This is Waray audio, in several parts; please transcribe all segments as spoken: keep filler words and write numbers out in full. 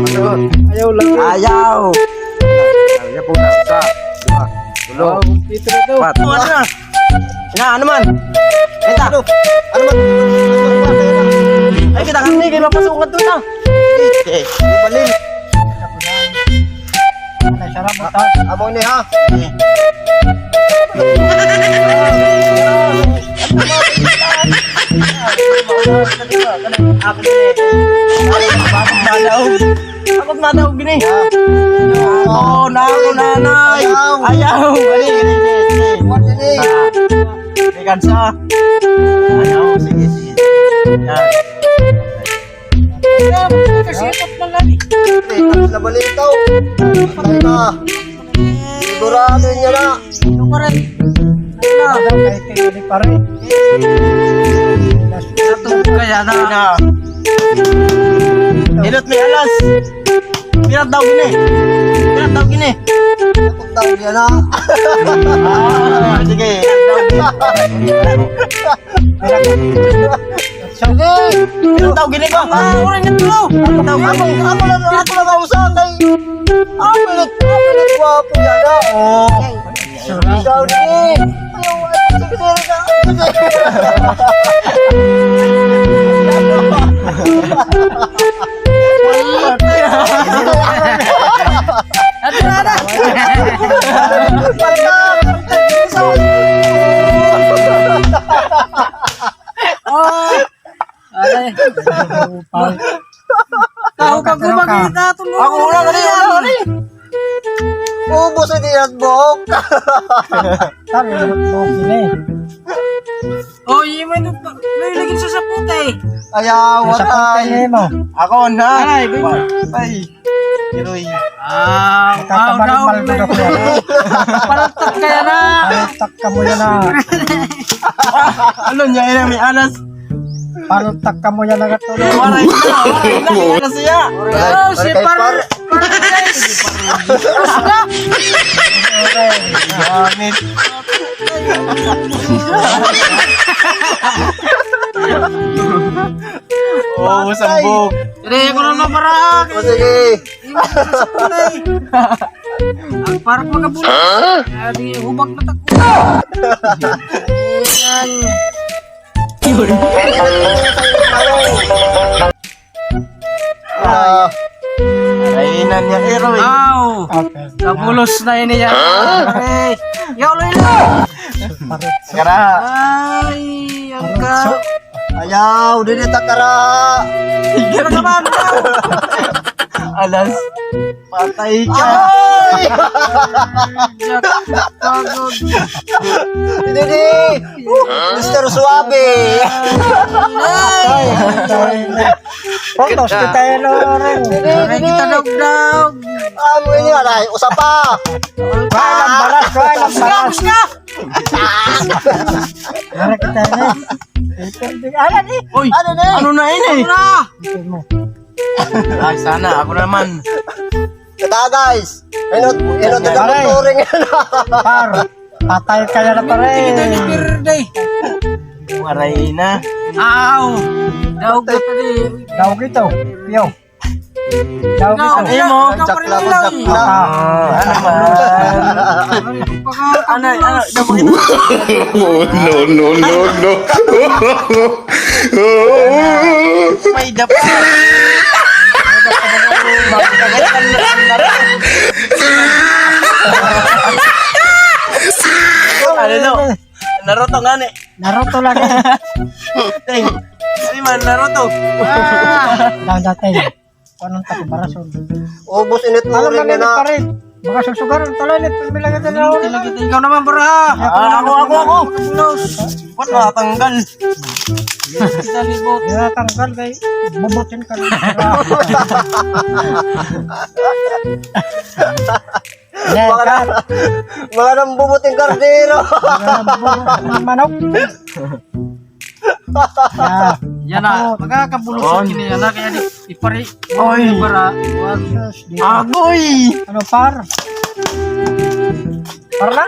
Ayaw lagi. Ayaw. Ayaw po na. Isa, duha, tulo. Wow, kompleto na daw. Pat. Ano na? Na, ano man? Ay, ta. Ano? Ano man? Ay, kita kami, kay mapasungan to na. Eh, eh, balin. Ay, sarap, ha? Amo ni, ha? Eh. Ako ni. Ako ni. Ako na daw gini. Ako na, ako, nanay. Ayaw. Ayaw. Dali, dali, dali, dali. What, dali? Ah, may kansa. Ayaw, sige, sige. Yan. Kasi ito na lang. Ito na balitaw. Patay na. Sigurado niya na. Ito pa rin. Ito pa rin. Ito kaya na. Inot may alas. Pirat daw gini. Pirat daw gini. Pirat daw gini na. Ah, sige. Sige. Pirat daw gini ba? Ah, oray na tulo. Ako, ako, ako lang, ako lang ang usahay. Ah, pilit, ah, pilit, gwapo yan, ah. Oh. Ikaw din. Ayaw, ayaw, sige, sige, sige. Oh. Ay. Tao ka gumagita, tulo. Ako, wala, dali, wala, dali. Ubos na diyan, buhok. Sabi, buhok nila eh. Oh, iya mo ito pa. May lagyan sa sapota eh. Ayaw, sa sapota waray. Niya mo. Ako na. Aray, baby. Ay. Kiroy. Ah, nakakabal-bal ko na po. Paltak kaya na. Paltak ka mo yan, ah. Ano niya, ina, may alas. Paltak ka mo yan, nakatulog. Waray na, waray na, waray na siya. Oh, si Par-, Par-, Par-, Par-, Gamit. Oh, sambog. Dali, ako na mabara. O, sige. Ang parang magabula. Huh? Ah, di, hubag na tako. Ayan. Ah. Ay, inan niya, Eroy. Aw. Okay. Kabulos na ini yan. Huh? Pare. Yaw, Loy, Loy. Kara. Ay, ang ka. Ayaw, dili ta kara. Kara naman. Alas. Patay ka. Ay! Pagod. Dili. Mister Suabe. Ay! Puntos kita yan, Loren. Dili, dili. Kita daw daw. Amo ini, aray, usa pa. Wala, lambaras, wala, lambaras. Wala kita ini. Ano ni? Uy, ano na ini? Ano na? Ay, sana, ako naman. Ito, guys. Inot, inot, inot, pare. Turing. Par, patay ka na, pare. Kita ni Pirday. Waray na. Aw. Daog na pala eh. Daog ito. Piyo. Daog ito. Ikaw, ikaw, ikaw, ikaw, ikaw, ikaw. Ah, ano naman? Ano, ano, daog ito. No, no, no, no. May dapa. Ano, no? Naruto ngani. Naruto lagi. Ting. Ay man, Naruto. Ah! Dadating. Kuan unta ko barason. Ubos init mo rin na. Baka susugaran, tala init, pero bilang ito na ako. Ikaw naman, bro, ha? Ah, ako, ako, ako. Los. Ba't natanggal? Kita libot. Natanggal kay bubutin ka na. Mga na, mga nambubuting kardero. Mga nambubuting manok. Yan na, magkakabulos kini, yan na, kaya di, ipari, oy. Para, kuan. Agoy! Ano, par? Par na?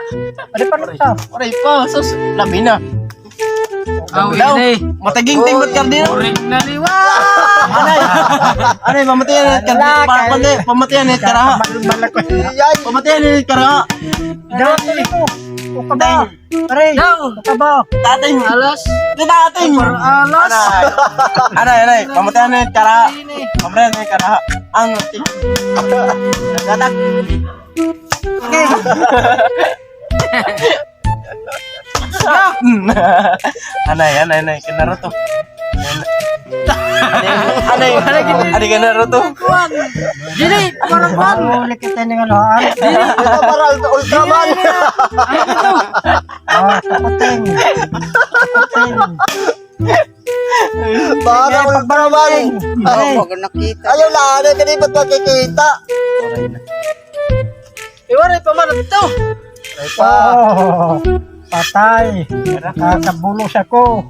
Ano, par na? Aray pa, sus, labi na. Aw, daw, ini. Mataging tingbot kardero. Uring na liwa. Anay. Anay, pamatian ni kardero. Pamatian ni karaha. Pamatian ni karaha. Daw, ito. O ka ba? Aray! Daw! Taba! Tatay! Alas! Di tatay! Super alas! Anay, anay, anay. Pamatian na yung kara. Pamatian na yung kara. Ang ti-, nagkatag. Okay. Anay, anay, anay. Kay Naruto. Anay, anay, anay, kay Naruto. Kuan. Dili, para kuan. Ulit kita ning ano, ah. Dili. Ito para Ultraman. Dili, dili. Ano ito? Ah, kapateng. Kapateng. Para Ultraman. Ay, wag nakita. Ayaw na, ano, kani ba't makikita? Iwaray pa man ito. Ay, pa. Oh, patay. Nakakabulos ako.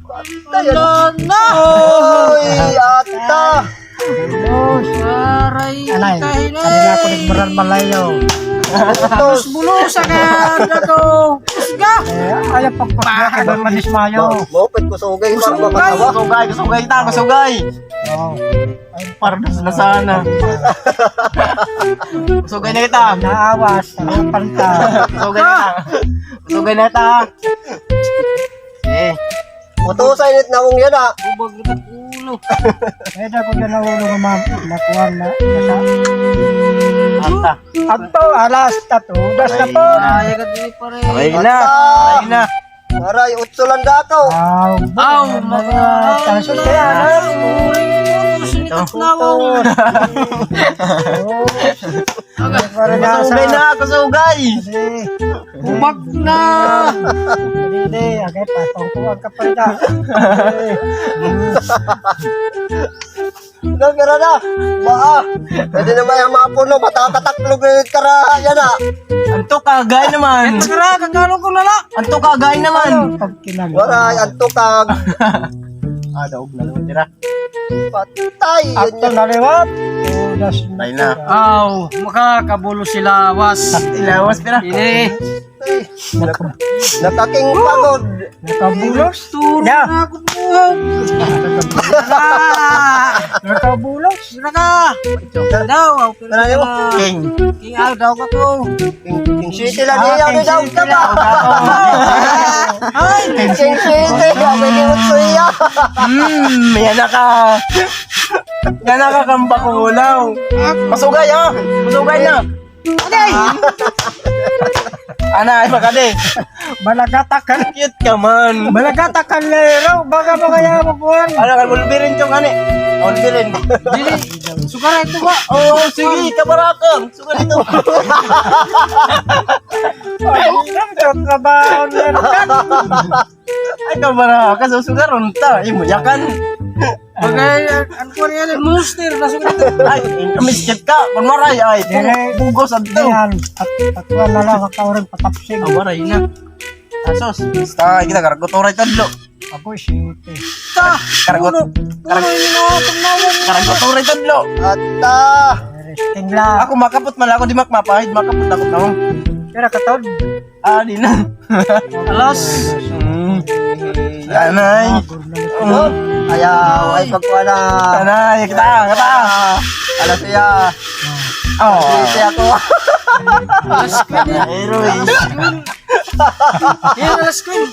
Patay, ano? Ano na? Oy, ata. Bulos. Aray, anay, kahinay. Ano na ako nagmuran malayo? Bulos, bulos, aga, ano to? Kusga. Eh, ayaw pagpagpag ng manismayo. Maupit, kusugay, kusugay. Kusugay, kusugay, ta, kusugay. Oh. Ay, pardos na sana. Kusugay na kita. Naawas, ano, panta. Kusugay na kita. Kusugay na kita. Eh. Utusay nit nawong yan, ah. Ubag kita ulo. Ay, dako dyan ang ulo nga, ma'am. Nakuha na. Ata. Adto, alas, tatudas na po. Ay, agad ni pare. Ay na. Ay na. Aray, utso lang dako. Aw, aw, mga taso kaya, ano? Ito. Kusugay na, kusugay. Ubag na. Hindi, agay pa. Pangkuhan ka pa rin. No, pero na. Baa. Pwede na may hamapo, no? Matataklog na yung karaha yan, ah. Antok ka, gay naman. Ito, karaha, kakalo ko na la. Antok ka, gay naman. Waray, antok ka. Ah, daog na naman, tira. Patay. Ato na liwat. Patay na. Aw, makakabulos si lawas. Si lawas, tira. Ini. Ay, naka-, nakaking pagod. Nakabulos? Turo na ako buhok. Nakabulos? Sira ka. Daw, ako na. King. King, ah, daw ka ko. King, King City lang niya, King daw City ka ba? Ay, King City, daw ka ni Utsuya. Hmm, yan na ka. Yan na ka, kambakulaw. Masugay, ah. Masugay na. Agay! Ana, ay, makadi. Balagatakan. Cute ka man. Balagatakan na, baka makaya mo kuhan. Ano, kan Wolverine ito, kani? Wolverine. Dili. Sukara ito ba? Oo, sige, kabaraka. Sukara ito. Ay, ang trabaho niya. Ay, kabaraka, susugaron ta. Imo yakan. Bagay, an-, an-, kuan yan, monster, nasugat. Ay, miskit ka, kun maray, ay, pu-, pugos adto. Yan, at, at wala lang, ang kauring patapsig. Ah, waray na. Asos, basta, kita, karag-utoray tadlo. Ako, siyete. Ta! Karag-ut-, karag-, karag-utoray tadlo. Ata! Resting lang. Ako, makapot man ako, di makmapahid, makapot ako na. Pero katod? Ah, di na. Alas. Mm. Anay. Mm. Ayaw, ay pagkuha na. Anay, kita, kita. Alas iya. Oh. Alas iya ako. Alas queen. Alas queen. Yan, alas queen.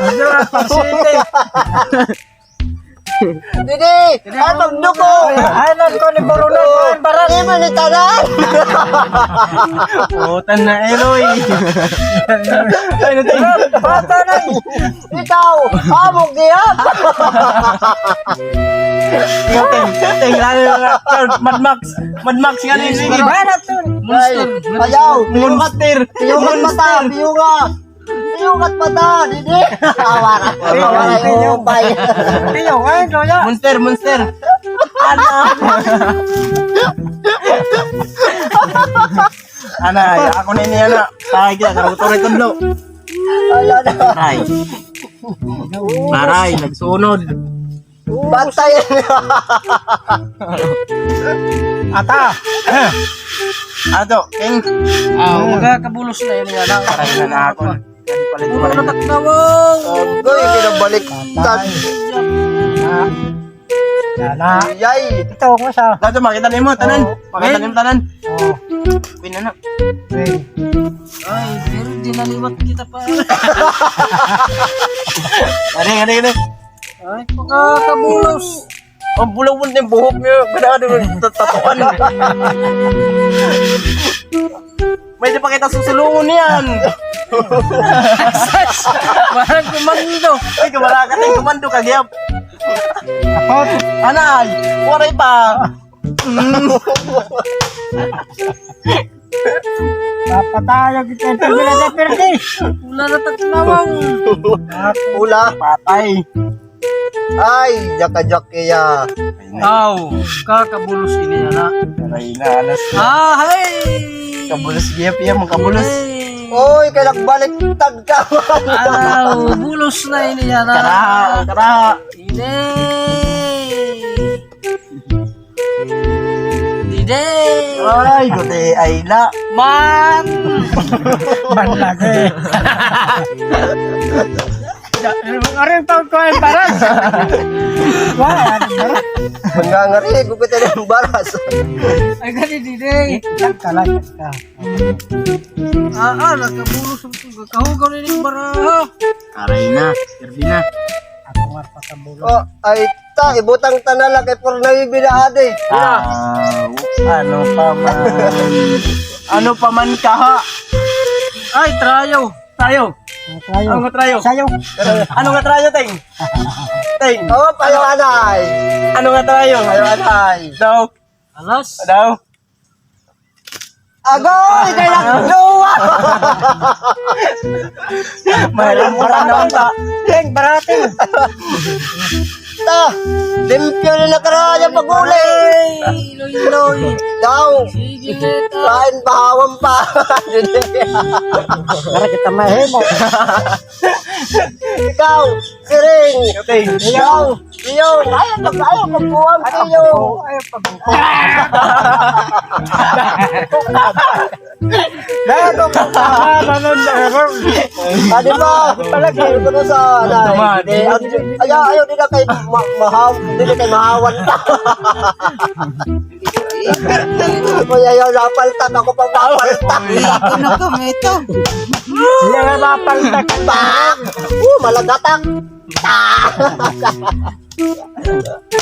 Ano, alas queen. Didi, ay, magduko. Ay, nagko ni Bruno, ay, para. Imo ni tanan. Puta na, Eloy. Ay, natin. Bata na. Ikaw, amo gihap. Ikaw, Teng, Teng, lalo na, Mad Max. Mad Max nga rin, sige. Monster. Ayaw. Monster. Piyungat mata, piyungat. Piyungat mata, didi. Awara. Awara, upay. Piyungat, kuya. Monster, monster. Ano? Ana, ay, ako na ini, ana. Taray kita, karang tuloy tudlo. Ala na. Taray. Taray, nagsunod. Patay. Ata. Ato, King. Ah, magkakabulos na ini, ana. Taray na na ako. Palit mo na. Agoy, kinabaliktad. Patay. Yana. Yay! Ito, kung sa. Dato, makita nimo tanan. Oo. Makita nimo tanan. Oo. Queen na na. Queen. Ay, pero dinaliwat kita pa. Ano, ano, ano? Ay, pagkakabulos. Ang bulawon na yung buhok niya. Ganado ng tatuan. May di pa kita susulungon yan. Parang komando. Ay, kamara ka ng komando, kagyap. Ako? Anay, waray pa. Mm. Papatayo kita ito, wala na perde. Wala na tatlawang. Wala. Patay. Ay, jaka-jaka ya. Aw, kakabulos ini, ana. Aray na, alas na. Ah, hay! Kabulos gihap iya, makabulos. Ay. Oy, kay nagbaliktad ka. Aw, bulos na ini, ana. Karaha, karaha. Ini. Didi. Ay, guti ay la. Man. Man lagi. Aring taon ko ay baras. Wala, ano, baras. Mangangari, gugutin ang baras. Ay, gani, Didi. Itak ka lang, itak ka. Ah, ah, nagkabulos ang tuga. Kahugaw na yung baraha. Aray na, sirbi na. Ako nga pakabulos. Oh, ay, ta, ibutang ta na la kay four nine na adi. Ah, ano pa man. Ano pa man kaha. Ay, trayo. Trayo. Ang trayo. Ano nga trayo? Sayo. Ano nga trayo, Teng? Teng. Oh, payo anay. Ano nga trayo? Payo anay. Daw. Alas. Daw. Agoy, kay nagduwa. Mahirap mo ka naman ta. Teng, barating. Ta, limpyo na nakaraya pag-uli. Ay, loy, loy. Daw. Sige, ta. Kain bahawan pa. Para kita mahimo. Ikaw, siring. Okay. Ikaw, iyo. Ayaw pag-, ayaw pagkuwang iyo. Ayaw pagkuwang. Dahil kung kasama nun, eh, kung Ah, di ba? Palagi ko na sa, Duman. Ayaw, ayaw, di na kay ma-, mahaw-, di na kay mahawan. Kuya, ayaw, napaltak ako pa mapaltak. Uy, ito na kami ito. Hindi na mapaltak. Pak! Uh, malagatak.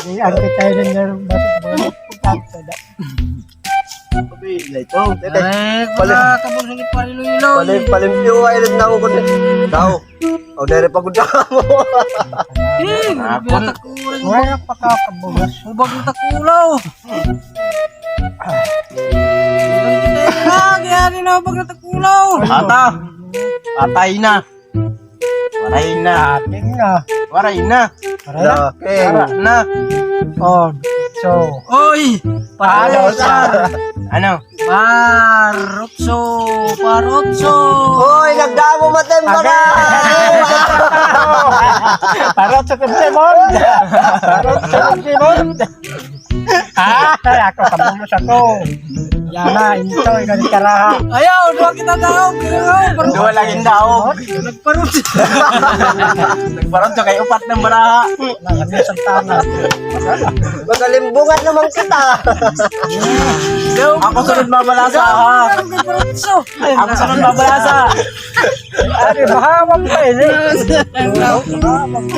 Ang kita yun na meron. Ito, ito. Ay, wala ka mo sa Pariloilo. Palim-, palimpyo, ay, rin na ako, kundi. Daw. O, dere pa gud ako. Eh, grabe ang takuring. Wala pa ka kabugas. Hubag ang takulaw. Hubag kita, eh, lagi, ari na, hubag na takulaw. Ata. Patay na. Waray na. Atin na. Waray na. Waray na? Laki. Wara na. Oh, so. Oy! Parotso. Ano? Parotso, parotso. Oy, nagdamo matem ka na. Parotso ka, Simon. Parotso ka, Simon. Ah, ako, kabulos ako. Yana, intoy, ganit karaha. Ayaw, duha kita daog. Duha lagi daog. Nagparot. Nagparot ka kay upat na baraha. Nagamisan tama. Magalimbungan naman kita. Ako sunod mabalasa, ha? Nagparotso. Ako sunod mabalasa. Adi, mahawak pa ini.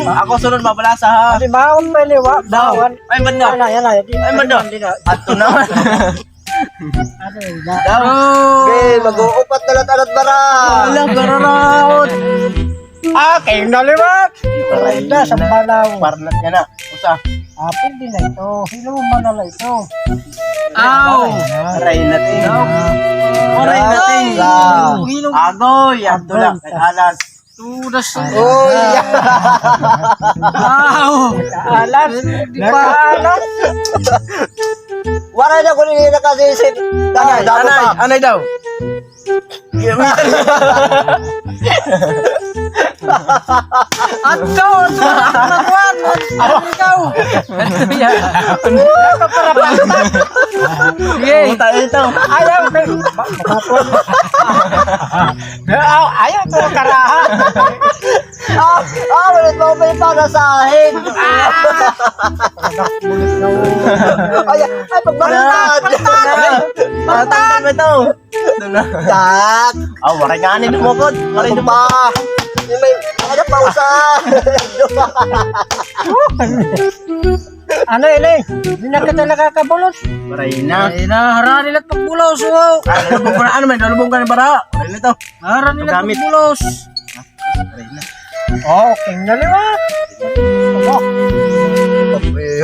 Ako sunod mabalasa, ha? Adi, mahawak pa ini, wa? Daw. Ay, banda. Yana, yana, yana. Ay, banda. Ato naman. Ano yun? Daw. Okay, mag-uupat na la it alas baraha. Wala, kararaot. Ah, kay na liwat. Ay, da, sa panaw. Parnat ka na. Usa. Ah, pwede na ito. Hinuman na la ito. Aw. Aray na, ting. Aray na, ting. Agoy, adto la. Kay alas. Tudas. Uy. Aw. Alas. Di pa alas. Waray na ko nila nakasisip. Anay, anay, anay daw. Adto, adto, nagwan. Ikaw. Ito para pasta. Sige. Puta ito. Ayaw, kay, ma-, makatuwa. Ayaw, ayaw, ito, karaha. Ah, ah, ulit mo pa yung panasahin. Ay, ay, pagbaliktad. Baliktad. Baliktad. Tak! Ah, waray ngani dumukot. Waray dumukot. May, ano pa, usa? Ano, ini? Di na kita nakakabulos. Waray na. Waray na, harani la it pagbulos, o. Ano, lubong ka na, ano, may lubong ka na para? Waray na ito. Harani la it pagbulos. Waray na. Oh, okay na liwat.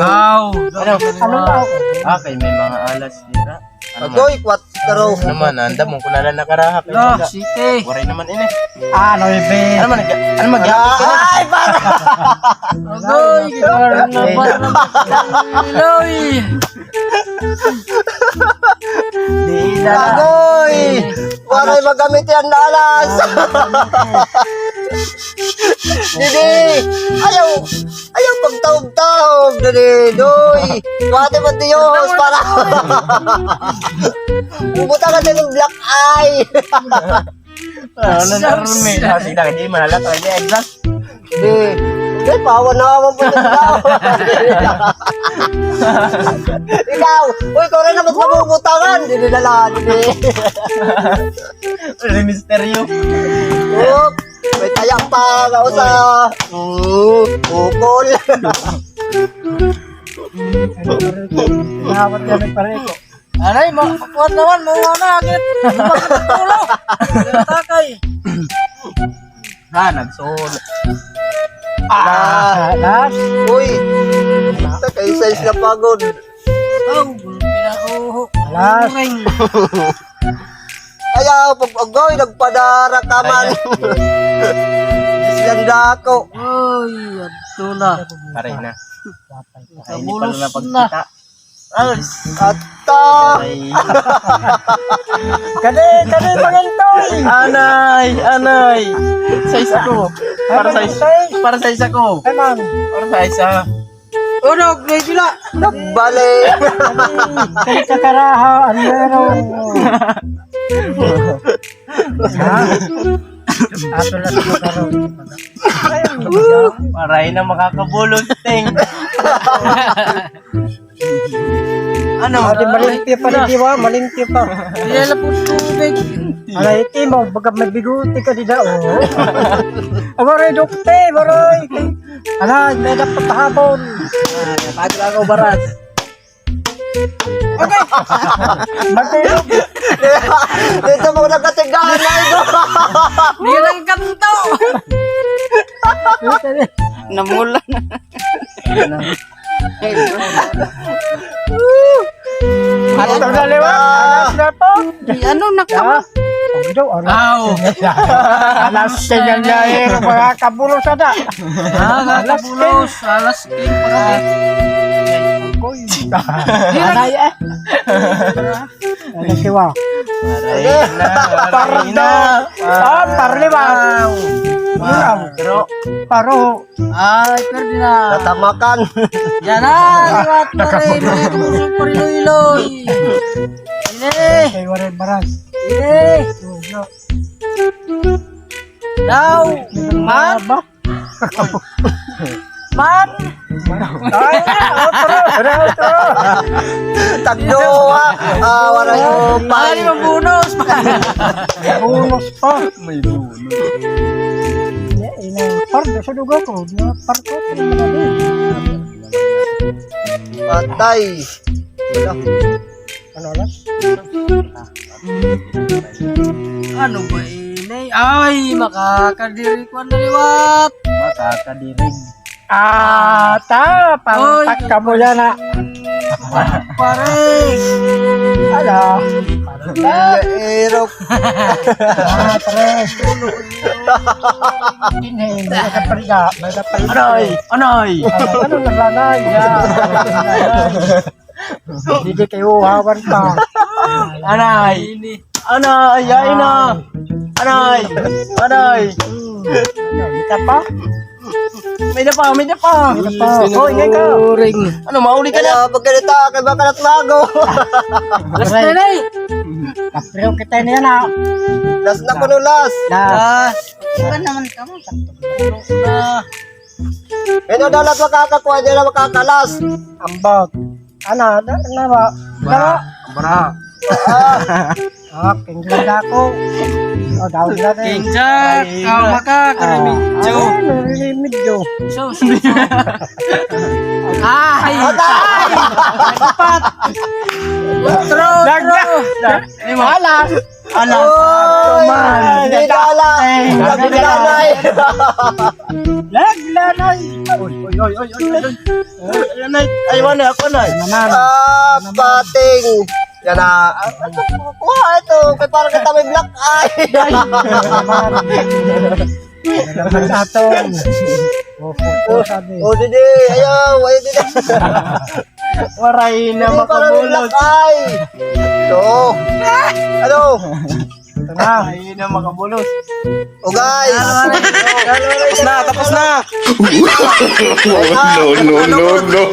Aw, ano? Ano ba? Ah, kay may mga alas dira. Agoy, kwatro. Naman, anda mo, kung nala nakarahak. Lo, siyete. Waray naman ini. Ah, nuebe. Ano man, nag-, ano man, ay, para! Agoy, gitara na ba? Iloy! Di na. Agoy! Waray magamit yan na alas. Didi! Ayaw! Ayaw pagtaog-taog, didi, doy! Kuwate mo, Diyos, para bubutangan na yung black eye! Ano na, Army? Ah, sige na, hindi mahalata. Hindi, exact. Hindi. Hindi, pahawa na ako po ng tao. Ikaw, uy, ikaw rin naman sa bubutangan. Hindi nila lahat, eh. Ano yung misteryo? Oop. May taya pa, kausa. Oo, bukol. Hawak na may pareko. Aray, ma-, kuwan naman, mauna na, agit. Bakit ang ulo? Takay. Ah, nagsuhol. Ah, last. Uy. Takay, size na pagod. Oh, pinauho. Last. Ring. Ayaw, pag-agoy, nagpadara ka man. Ay. Silang dako. Uy, adto na. Paray na. Ay, hindi pa na pagkita. Atta! Ay. Kadi, kadi, pangintoy! Anay, anay! Sa isa ko. Para sa isa. Para sa isa ko. Ay, man. Para sa isa. Unog, may dila. Nagbalik. Kadi, kadi kakaraha, ano meron? Ha? Ato na sa karon. Maray na makakabulos, ting. Ano? Ate, malimpyo pa rin, di ba? Malimpyo pa. Iya na po tubig. Aray, iti mo, baga may bigote ka dida, oh. Awaray, dokte, waray. Ala, may dapat hapon. Ah, bago ako baras. Okay. Matulog. Dito mo nagkatigahan na ito. Di lang kanto. Namulan. Ato na liwat. Alas na po. Di ano na ka? Ha? Huwag daw, alas. Aw. Alas ten na eh, mga kabulos ada. Ah, mga kabulos. Alas ten pa kami. Agoy. Anay eh. Ano siya? Parda. Ah, parli ba? Wow. Wow. Pero, paro. Ay, pwede na. Tatamakan. Yan na, liwat na rin. Mga kamuso, pariloy-loy. Ini. Kay waray baras. Ini. Daw. Man. Man. Ay, otro. Otro, otro. Tagduha. Ah, waray upay. Ay, mabunus pa. Bonus pa. May bonus. Ina, pardo sa dugo ko. Pardo sa dugo ko. Patay. Wala. Ano la? Ano ba ini? Ay, makakadiri ko na liwat. Makakadiri. Ah, ta, pangtak ka mo yan, ah. Pare. Ala. Irok. Ah, pare. Ini, may kaparga, may kaparga. Anay, anay. Ah, ano na, anay? Didi kay uhawan pa. Anay. Anay, ay na. Anay. Anay. May da pa? May da pa, may da pa. May da pa. Hoy, ngay ka. Ano, mauli ka na? Kaya pag ganito, kay baka natlago. Last na, Nay. Kapriyo kita niya na. Last na kuno, last. Last. Iba naman ka mo. Ano, daw la makakakuha, di na makakalas. Ambot. Ana, na, na ba? Bara. Bara. Ah, King Shark ako. Oh, daw na din. King Shark, ay, ikaw maka, karamidyo. Ah, ano, medyo. So, so, so. Ay! Ay! Nagpat! True, true. Alas. Alas. Oy! Man. Didala. Ay, naglanay. Naglanay. Oy, oy, oy, oy, oy, oy. Ay, ay, ay, ay, wala ako, nay. Naman. Ah, pating. Yan na. Ah, kuha ito. Kay parang kita may black eye. Ay, naman. Naman sa aton. Opo, sabi. O, didi. Ayaw, ayaw, didi. Waray na makabulos. Ay! Ito. Ano? Ito na. Waray na makabulos. O, guys. Tapos na, tapos na. No, no, no, no.